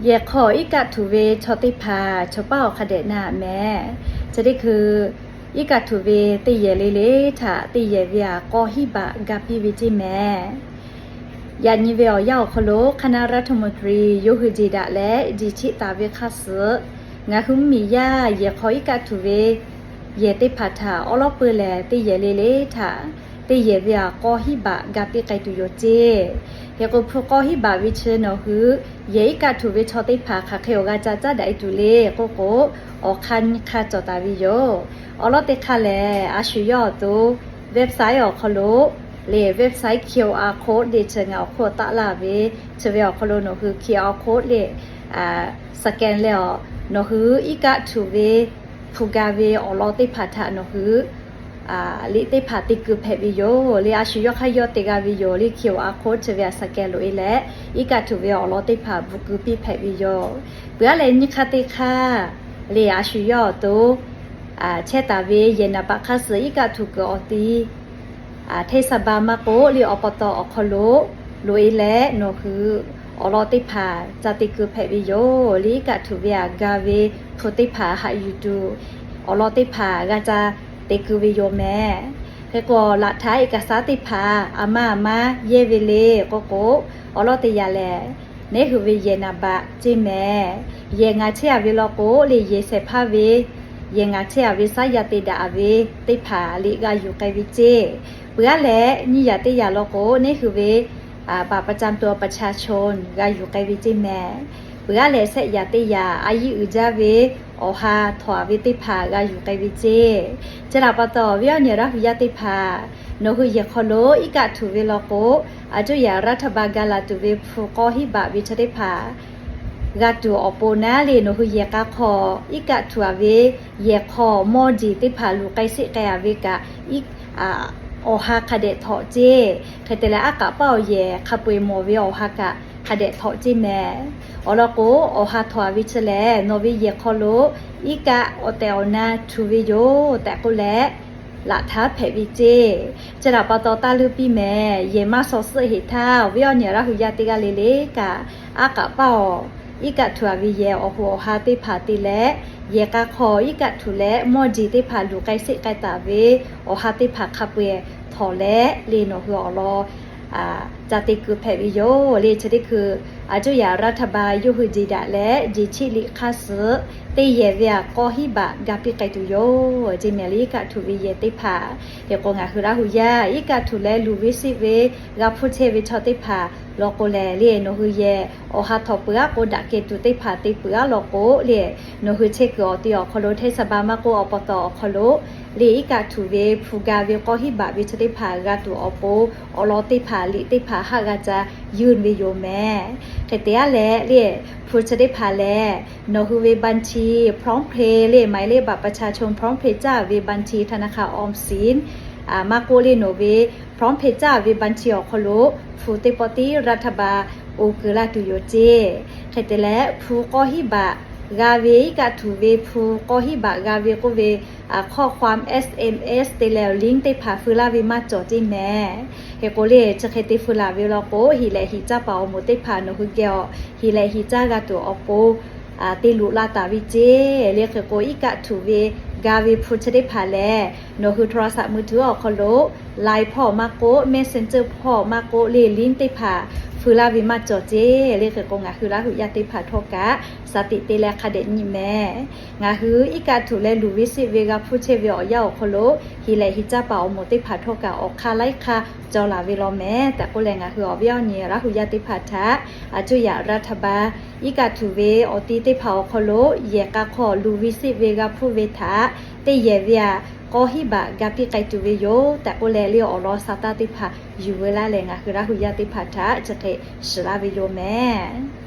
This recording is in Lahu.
Yehˬ hk'aw iˉ kaˆ htuꞈ ve chaw teˇ hpaˍ chaw paˉ awˬ hk'a dehꞈ na mehˍ. Chi teˇ hkui iˉ kaˆ htuꞈ ve teˇ yehˬ le le htaꞈ teˇ yehˬ ve aꞈ k'aw hiˉ baꞈ ga piˇ ve ceˇ mehˍ. Yaꞈ nyi ve awˬ yanˇ awˬ hk'aw lo คณะรัฐมนตรี yawˇ hui jeˬ daꞈ leh jeˬ chiˆ taˍ ve hk'aˇ suh, ngaˬ hui mvuhˇmiˬ yaˇ yehˬ hk'aw iˉ kaˆ htuꞈ ve yehˬ teˇ hpaˍ htaꞈ awˉ lawˉ peu lehˬ teˇ yehˬ le le htaꞈ teˇ yehˬ ve aꞈ k'aw hiˉ baꞈ ga piˇ k'ai tuˬ yoˬ ceˇ. Hk'e k'o, hpu k'aw hiˉ baꞈ ve chi nawˬ hui yehˬ iˉ kaˆ htuꞈ ve chaw teˇ hpaˍ hk'aˬ hk'e awˬ g'a ca caˉ daꞈ e tuˬ le k'oˆ k'o, awˬ hk'aˇ nyiˇ hk'aˇ cawˬ taˍ ve yoˬ. Awˉ lawˉ teˇ hk'aˇ lehˬ, a shu yawˇ awˬ to website awˬ hk'aw lo le, website QR code le chi ngaˬ awˬ hk'oˆ taˆ laˇ ve, chi ve awˬ hk'aw lo nawˬ hui QR code le scan leh awˬ, nawˬ hui iˉ kaˆ htuꞈ ve hpu ga ve awˬ lawn teˇ hpaˍ htaꞈ nawˬ hui liꞈ teˇ hpaˍ te keu hpehꞈ ve yoˬ le. A shu yawˇ hk'aˇ yawˇ te g'a ve yoˬ le. QR code chi ve aꞈ scan loꞈ e leh, iˉ kaˆ htuꞈ ve awˬ lawn teˇ hpaˍ bvuhꞈ keu piˇ hpehꞈ ve yoˬ. Peuˬ aˉ leh nyiˇ hk'aˇ teˇ hk'aˇ le, a shu yawˇ awˬ to chehˇ taˍ ve yehˬ naˍ baꞈ hk'aˇ suh iˉ kaˆ htuꞈ kuiˬ awˬ ti เทศบาล maˇ k'oˆ le, อบต. awˬ hk'aw lo loꞈ e leh nawˬ hui awˬ lawn teˇ hpaˍ ca te keu hpehꞈ ve yoˬ le. Iˉ kaˆ htuꞈ ve aꞈ ga ve hpu teˇ hpaˍ haꞈ yuˬ tuˬ awˬ lawn teˇ hpaˍ g'a ca te keu ve yoˬ mehˍ. Hk'e k'o, laꞈ htaꞈ เอกสาร teˇ hpaˍ aˬ ma aˬ ma yehˇ ve le k'oˆ k'o, awˉ lawˉ teˇ yanˇ lehˬ, neˉ hui ve yehˬ naˍ baꞈ ceˇ mehˍ. Yehˬ ngaˬ chehˇ a ve law k'o le, yehˬ shehˍ hpaˇ ve yehˬ ngaˬ chehˇ a ve saˉ yaˇ te daꞈ a ve teˇ hpaˍ liꞈ g'a yuˬ k'ai ve ceˇ. Peuˬ aˉ leh nyiˇ yaꞈ teˇ yaꞈ law k'o, neˉ hui ve บัตรประจำตัวประชาชน g'a yuˬ k'ai ve ceˇ mehˍ. Peuˬ aˉ leh shehˆ yaꞈ teˇ yaꞈ a yiˇ uiˍ jaˇ ve awˬ ha htawnˍ a ve teˇ hpaˍ g'a yuˬ k'ai ve ceˇ. Chi htaꞈ pa taw, awˬ viˉ awˬ nyi Laˇ hu yaˇ teˇ hpaˍ, nawˬ hui yehˬ hk'aw lo iˉ kaˆ htuꞈ ve law k'o, a cuˇ yaꞈ รัฐบาล ga laˬ tuˬ ve hpu k'aw hiˉ baꞈ ve chaw teˇ hpaˍ g'a tuˬ awˬ pon naˉ le, nawˬ hui yehˬ k'a hk'aw iˉ kaˆ htuꞈ a ve yehˬ hk'aw mawˇ jeˬ teˇ hpaˍ luˬ k'ai sheˆ k'ai a ve kaꞈ, awˬ ha hk'a dehꞈ htawnˍ ceˇ. Hk'e te leh, aˉ k'aꞈ paˇ awˬ yehˬ hk'a peu eˬ mawˬ ve awˬ ha kaꞈ hk'a dehꞈ htawnˍ ceˇ mehˍ. Awˬ lawn k'o, awˬ ha htawnˍ a ve chi lehˬ, nawˬ ve yehˬ hk'aw lo iˉ kaˆ awˬ tehˬ awˬ na htuꞈ ve yoˬ tehꞈ k'oˆ leh, laꞈ htaˇ hpehꞈ ve ceˇ. Chi htaꞈ pa taw, taˇ leuˇ piˇ mehˍ. Yehˬ maˇ shaw suhˆ heˍ htaˇ, awˬ viˉ awˬ nyi Laˇ hu yaˇ teˇ g'aˇ le le kaꞈ, aˉ k'aꞈ paˇ awˬ iˉ kaˆ htuꞈ a ve yehˬ awˬ hoꞈ awˬ ha teˇ hpaˍ te leh, yehˬ k'a hk'aw iˉ kaˆ htuꞈ leh mawˇ jeˬ teˇ hpaˍ luˬ k'ai sheˆ k'ai taˍ ve awˬ ha teˇ hpaˍ hk'a peu eˬ htawnˍ leh le, nawˬ hui awˬ lawn ca te keu hpehꞈ ve yoˬ le. Chi teˇ hkui a cuˇ yaꞈ รัฐบาล yawˇ hui jeˬ daꞈ leh jeˬ chiˆ liꞈ hk'aˇ suh teˇ yehˬ ve aꞈ k'aw hiˉ baꞈ ga piˇ k'ai tuˬ yoˬ ceˇ mehˍ le. Iˉ kaˆ htuꞈ ve yehˬ teˇ hpaˍ, hk'e k'o ngaˬ hui Laˇ hu yaˇ iˉ kaˆ htuꞈ leh luˬ ve sheˆ ve g'a hpuˇ chehˇ ve chaw teˇ hpaˍ law k'o lehˬ le, nawˬ hui yehˬ awˬ ha htawnˍ peuˬ aˉ k'o daꞈ kehˬ tuˬ teˇ hpaˍ te peuˬ aˉ law k'o le, nawˬ hui chehˇ kuiˬ awˬ ti awˬ hk'aw lo เทศบาล maˇ k'oˆ อบต. awˬ hk'aw lo le, iˉ kaˆ htuꞈ ve hpu ga ve k'aw hiˉ baꞈ ve chaw teˇ hpaˍ g'a tuˬ awˬ pon awˬ lawn teˇ hpaˍ liꞈ teˇ hpaˍ haˆ g'a ca yunˇ ve yoˬ mehˍ. Hk'e te aˉ leh le, hpu chi teˇ hpaˍ lehˬ, nawˬ hui ve บัญชี พร้อมเพย์ le, หมายเลขบัตรประชาชน พร้อมเพย์ caˇ ve บัญชี ธนาคารออมสิน maˇ k'oˆ le, nawˬ ve พร้อมเพย์ caˇ ve บัญชี awˬ hk'aw lo hpu teˇ pawˆ tiˉ รัฐบาล oˬ keu laˇ tuˬ yoˬ ceˇ. Hk'e te leh, hpu k'aw hiˉ baꞈ g'a ve iˉ kaˆ htuꞈ ve hpu k'aw hiˉ baꞈ g'a ve k'oˆ ve ข้อความ SMS te leh awˬ link teˇ hpaˍ feu laˇ ve maˇ cawˬ ceˇ mehˍ. Hk'e k'o le, chi hk'e te feu laˬ ve law k'o, hiˍ lehꞈ hiˍ caˇ paˍ awˬ moˍ teˇ hpaˍ nawˬ hui geh awˬ hiˍ lehꞈ hiˍ caˇ g'a tuˬ awˬ pon te luꞈ la taˍ ve ceˇ. Le hk'e k'o, iˉ kaˆ htuꞈ ve ga ve hpu chi teˇ hpaˍ lehˬ, nawˬ hui โทรศัพท์มือถือ awˬ hk'aw lo Line hpawˇ maˇ k'oˆ, Messenger hpawˇ maˇ k'oˆ le, link teˇ hpaˍ feu laˇ ve maˇ cawˬ ceˇ. Le hk'e k'o, ngaˬ hui Laˇ hu yaˇ teˇ hpaˍ htawˇ kaꞈ สติ te leh hk'a dehꞈ nyi mehˍ. Ngaˬ hui iˉ kaˆ htuꞈ leh luˬ ve sheˆ ve g'a hpuˇ chehˇ ve awˬ yanˇ awˬ hk'aw lo hiˍ lehꞈ hiˍ caˇ paˍ awˬ moˍ teˇ hpaˍ htawˇ kaꞈ awˬ hk'aˇ laiˉ hk'aˇ cawˬ laˬ ve law mehˍ tehꞈ k'oˆ leh, ngaˬ hui awˬ viˉ awˬ nyi Laˇ hu yaˇ teˇ hpaˍ htaꞈ a cuˇ yaꞈ รัฐบาล iˉ kaˆ htuꞈ ve awˬ ti teˇ hpaˍ awˬ hk'aw lo yehˬ k'a hk'aw luˬ ve sheˆ ve g'a hpuˇ ve htaꞈ teˇ yehˬ ve aꞈ k'aw hiˉ baꞈ ga piˇ k'ai tuˬ ve yoˬ tehꞈ k'oˆ leh, le awˬ lawn sa taˇ teˇ hpaˍ yuˬ veu laˇ leh, ngaˬ hui Laˇ hu yaˇ teˇ hpaˍ htaꞈ chi hk'e shiˍ laˇ ve yoˬ mehˍ.